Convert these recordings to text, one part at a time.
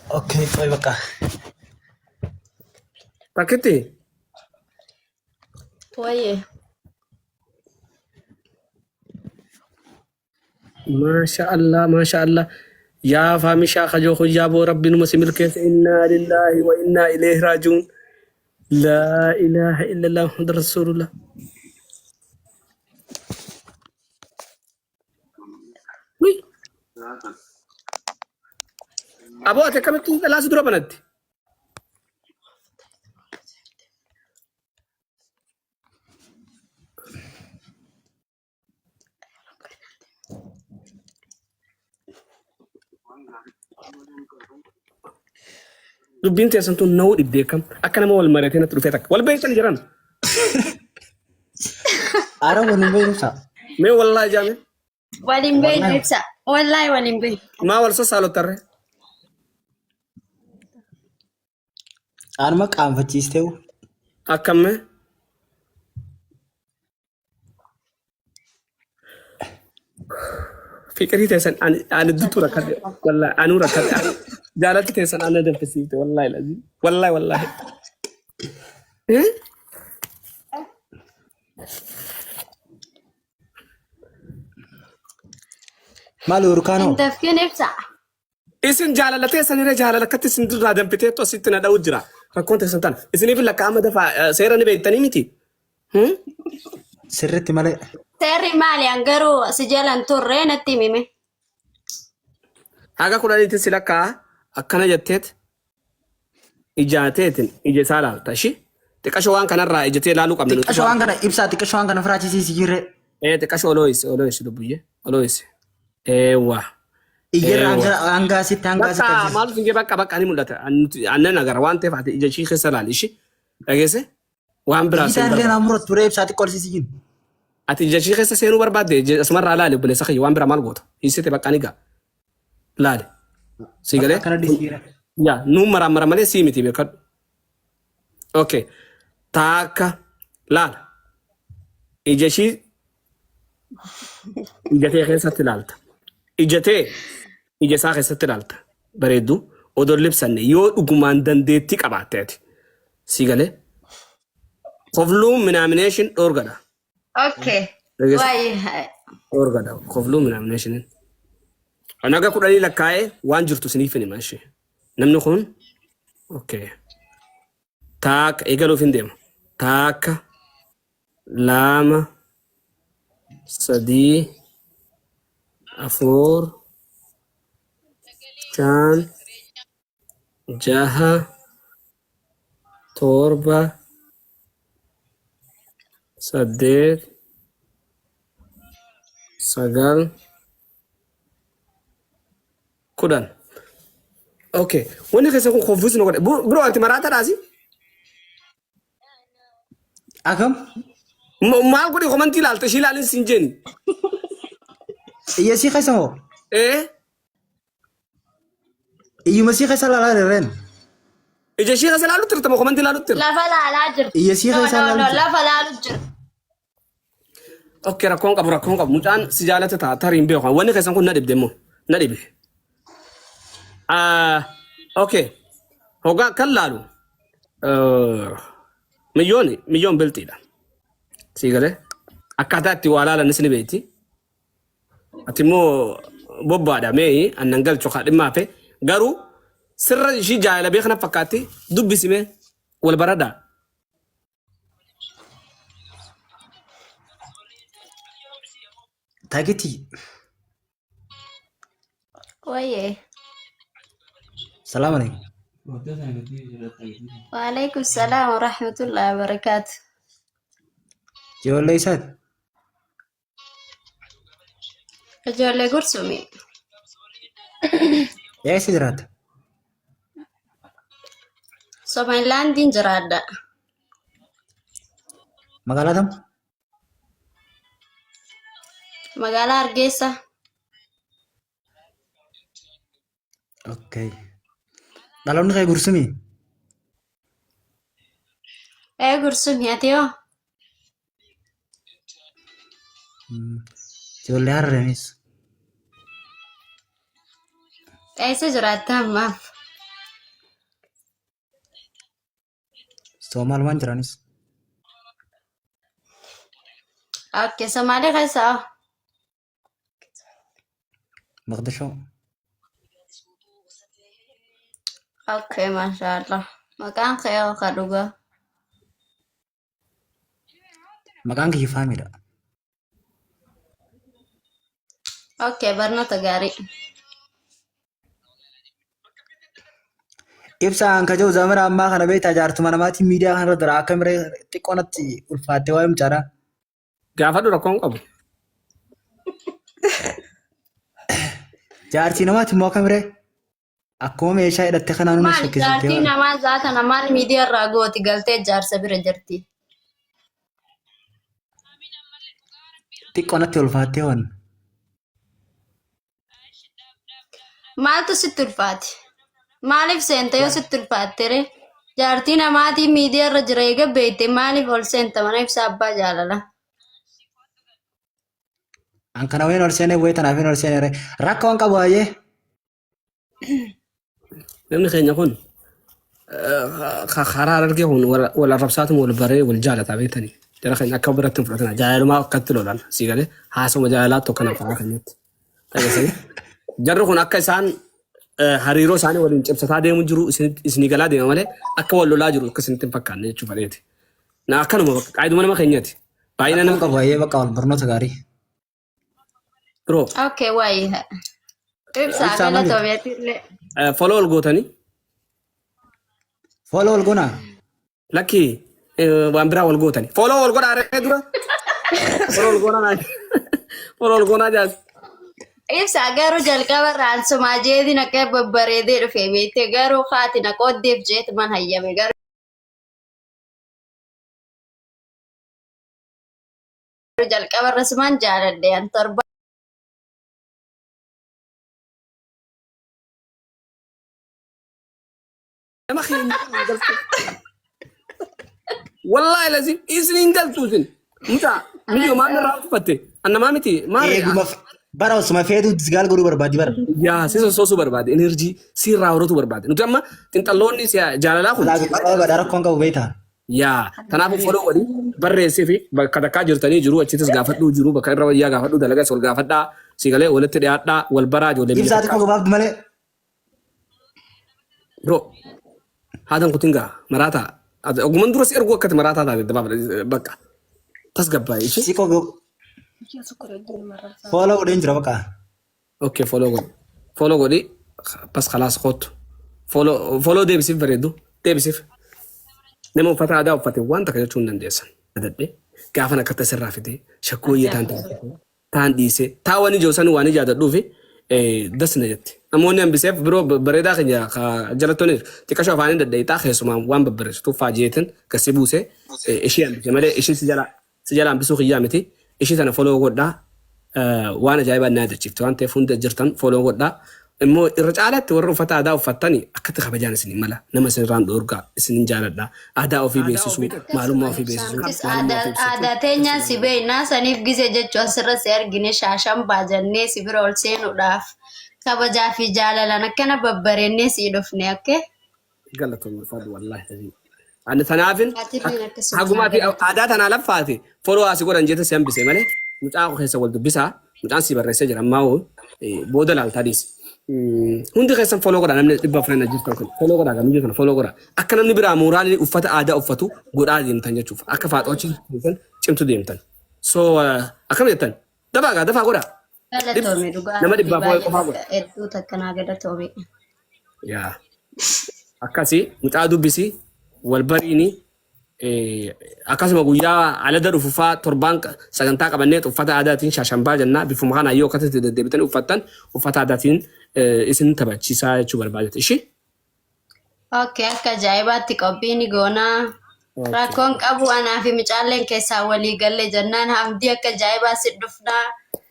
Okay, qoy bakka. Takkitti. Wayyee. Maasha Allah, maasha Allah. Yaa faamishaa kajoo kuyyaa boo rabbi numa si milkeesse. Innaa lillaahi wa innaa ilayhi raaji'uun. Laa ilaaha illallah Muhammad rasuulullah. Wii. Aboo ati akkamitti dhalaa si dura banatti? Dubbiin teessan tun na'uu dhibdee akkam akka nama wal mari'atee natti dhufee takka wal beektan jiran. Ara waliin beekumsa. Mee wallaahi jaame Waliin beeknu Wallaahi. ibsa. Wallaahi waliin beeknu. maa wal sassaalottarre. Anuma qaanfachiistee. Akkamme fiqirii teessan ani duttu rakkadhe wallahi anuu rakkadhe jaalatti teessan ana danfisiifte wallahi lazim wallahi wallahi. Eh? Maali urkaanoo? Hin dafkin ibsa. Isin jaalala teessan irra jaalala akkatti isin irraa danfiteettu asitti na dha'u jira. Rakkoon teessan tana. Isiniif lakka amma dafaa seera ni beektanii miti. Hmm? Sirriitti malee. Seerri maali? An garuu si jalan turre natti himime. Haga kudhaniitti si lakkaa akkana jetteet ijaateetin ija isaa laalta ishii. Xiqqasho waan kanarraa ijatee laaluu qabna nuti. Xiqqasho waan kana ibsaa xiqqasho waan kana firaachisiisi jirre. Ee xiqqasho olooyisi olooyisi lubbuyyee olooyisi. Eewwa. Iyyarra Eewwa. hanga hanga asitti hanga asitti Bakka agarsiisa. maal fiigee bakka bakka ni mul'ata. Annan agarra waan ta'eef ati ija ishii keessa laali ishii. Dhageesse? Waan biraa Iyyitaan seen illee barbaadde. naa muratu ture ibsaa xiqqoo olsiisi jiru. Ati ija ishii keessa seenuu barbaadde asumarraa laali obboleessa kiyya waan biraa maal goota? Hiisite bakka ni ga'a. Laali. Sii Bakka galee? akkana dhisiira. Yaa nuun maraan mara malee sii miti beekadhu. Okay. Taakka laala. Ija ishii ija tee keessatti ilaalta. Ija tee ija isaa keessatti ilaalta. Bareeddu odoo hin libsanne yoo dhugumaan dandeettii qabaatte ati. Sii galee? Kofluun minaamination dhoorgadha. Okay. Dhageessa? Wayyee. Dhoorgadha. Kofluun minaamination. Naga kudhanii lakkaa'ee waan jirtu isiniif hin hima ishee. Namni kun okay. Taakka eegaluuf hin deema. Taakka lama sadii afur shan jaha torba saddeet sagal 10. Okay. Wanni keessa kun confuse na godhe. Bro ati maraataadhaasi? Akam? Maal godhi komantii ilaalta ishii ilaalin siin jeeni. Iyya sii keessa moo? Ee Iyyuma sii keessa ilaalaa jirreen. Ija ishii keessa ilaalutti jirta moo komantii ilaalutti jirta? Lafa laalaa jirti. Iyya sii No, keessa no, no, ilaalutti. lafa laalu jira. Okay rakkoon qabu rakkoon qabu mucaan si jaalate ta'a tarii hin beeku wanni keessan kun na dhibde immoo na dhibe. Ah, okay hoggaa akkan laalu miyyoon miyyoon bilxiidha. Sii galee akkaataa itti waa laalanis ni beekti. Ati immoo bobbaadha mee annan galchu kaa dhimma hafe garuu sirra ishii jaalala beekna fakkaatti dubbisimee wal baradhaa. Tagiti. Wayyee. Salaam alaikum. Waalaikum salaam wa rahmatullahi wa barakaatu. Ijoollee isaati. Ijoollee gursumi. Eessa jiraatta? Somalilaandiin jiraadha. Magaalaa tam? Magaalaa Hargeysa. Okay. Dhaloonni kee gursumii? Ee gursumi ati hoo? Ijoollee harreenis. Eessa jiraatta ammaaf? Soomaalumaan jiraanis. Okay, Somaalee keessaa. Maqdishoo. Okay, maashaallah. Maqaan kee hoo ka dhugaa? Maqaan kiyya Faamiidha. Okay, barnoota gaarii. Ibsaan ka jiru zamana ammaa kana beektaa jaartuma namaatiin miidiyaa kanarra dara akka miree xiqqoo natti ulfaattee waa'ee mucaadhaa. Gaafadhu rakkoo hin qabu. Jaartii namaati immoo akka miree akkuma meeshaa hidhatte kanaan hunda Maal shakkisiiftee jaartiin waan. namaa zaata namaan miidiyaa irraa gooti galtee jaarsa bira jirti. Xiqqoo natti ulfaattee waan. Maaltu sitti ulfaate? Maaliif seenta yoo sitti ulfaatte ree? Jaartii namaatii miidiyaa irra jira eega beekte maaliif ol seenta mana ibsaa abbaa jaalala? An kana wayin ol seenee wayii tanaaf hin ol seenee ree. Rakkoo hin qabu hayyee. Namni keenya kun karaa harargee kun wal arrabsaatuma wal baree wal jaalataa beektanii. Jara keenya akka biratti hin fudhatina. Jaalalumaa akkatti lolan sii galee haasuma jaalalaa tokko kana karaa keenyatti. Dhageessanii. Jarri kun akka isaan hariiroo isaanii waliin cimsataa deemu jiru isinii galaa deema malee akka wal lolaa jiru akka isinitti hin fakkaanne jechuu fedheeti. Na akkanuma bakka qaayiduma nama keenyaati. Baay'ina Rakkoo nama hin qabu hayyee bakka wal barnoota gaarii. Bro, Okay, wayi. Ibsaa Ibsaa maali? galatoomi atillee. follow ol gootanii Follow wal goonaa. lakki waan biraa wal gootanii. Follow ol godhaa ree dura. Follow ol goonaa naan. Follow ol goonaa jaas. Ibsaa garuu jalqaba irraan sumaa jeetiin akka babbareedee dhufe beekte garuu haati na qooddeef jeeti man hayyame garuu jalqaba irra sumaan jaaladhe an torba. Nama keenya hin galtu. Wallaahi lazim isin hin galtu isin. Mucaa miyyoo maal irraa uffatte? Annamaa miti maal Eeguma bara osuma feetu disgaal godhuu barbaaddi bara. Yaa si sossoosuu barbaade enerjii si irraa horatu barbaade. Nuti amma xinxalloonni jaalalaa kun Badhaa rakkoon qabu beektaa. Yaa kanaafuu follow godhi barreessii fi bakka takkaa jirtanii jiru achittis gaafadhuu jiru bakka irra wayyaa gaafadhuu dalagas wal gaafadhaa si galee walitti dhiyaadhaa wal baraa ijoollee biyya Ibsaa takkaa. xiqqoo gabaabdu malee. Bro haadan kutin gaa maraataa oguman dura si erguu akkati maraataa taate bakka tasgabbaa'e ishee. Xiqqoo follow godheen jira bakka. Okay, follow godhi. Follow godhi. Bas khalaas kootu. Follow follow deebisiif bareedu. Deebisiif. Nama uffata aadaa uffate waan takka jechuu hin dandeessan. Adadhe gaafan akkatti asirraa fide shakkooyyee taan taate taan dhiise taa waan ijoo san waan ijaa dadhuufi das na jette. Namoonni hambiseef biroo bareedaa keenya jalattoonni xiqqashoo afaaniin dadha'iixaa keessumaa waan babbareessitu faajiyeetin gasi buuse ishii hambise malee ishii si jala Si jala hambisuu kiyyaa miti. Ishii tana follow godhaa. Waan ajaa'ibaa na yaadachiifte waan ta'eef hunda jirtan follow godhaa. Immoo irra caalaatti warra uffata aadaa uffattani akkatti kabajaan isin mala. Nama isin irraan dhoorgaa isinin jaaladha. Aadaa ofii beeksisuu, maalummaa Akkasuma ofii ibsaa beeksisuu, nutis maalummaa aadaa ofii ibsachuu aadaa teenyaan si beeknaa saniif gise jechuu asirra si argine shaashan baajannee si bira ol seenuudhaaf kabajaa fi jaalalaan akkana babbareennee si dhufne akka. Galatoomii ulfaadhu wallaahi tazii. Ani tanaafin Atilleen akkasuma haguma naa ati galatoomi. aadaa tanaa laffaate follow asi godhan jette si hambise malee mucaa koo keessa wal dubbisaa mucaan si barreessee jira ammaa hoo booda laaltaa dhiisi. Hundi keessan follow godhaa namni 400 na jirtan kun follow godhaa gamii kana follow godhaa akka namni biraa mooraalii uffata aadaa uffatu godhaa deemtan jechuuf akka faaxoochi keessan cimtu deemtan. So akkam jettan dafaa gaa dafaa godhaa. Galatoomi dhugaa Nama rabbii dhibbaaf waa'ee baay'ee qofaa takka godha. hedduu takka naa galatoomi. Yaa. Akkasi mucaa dubbisi wal bariini akkasuma guyyaa alada dhufu faa torbaan sagantaa qabannee uffata aadaatiin shaashambaa jennaa bifuma kanaan yoo akkasitti deddeebitanii uffattan uffata aadaatiin isin taphachiisaa jechuu barbaadete ishii. Okay, akka ajaa'ibaatti qophii ni goonaa. Okay. Rakkoon qabu anaa fi mucaalleen keessaa walii galle jennaan hamdii akka ajaa'ibaa si dhufnaa.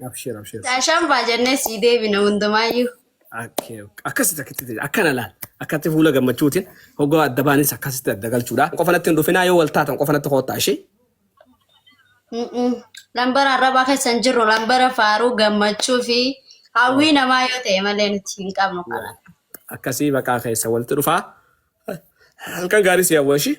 Abshir abshir. Shaashambaa jennee sii deebina hundumaayyuu. Okay, akkasitti akkasitti akkana laal akkatti fuula gammachuutiin hoggaa adda baanis akkasitti adda galchuudha. Qofa natti hin dhufinaa yoo wal taatan qofa natti koottaa ishee. Mm-mm. Lambara arrabaa keessa hin jirru lambara faaruu gammachuu fi hawwii namaa yoo ta'e malee nuti hin qabnu kana. Akkasii baqaa keessa walitti dhufaa. Halkan gaarii si hawwa ishee.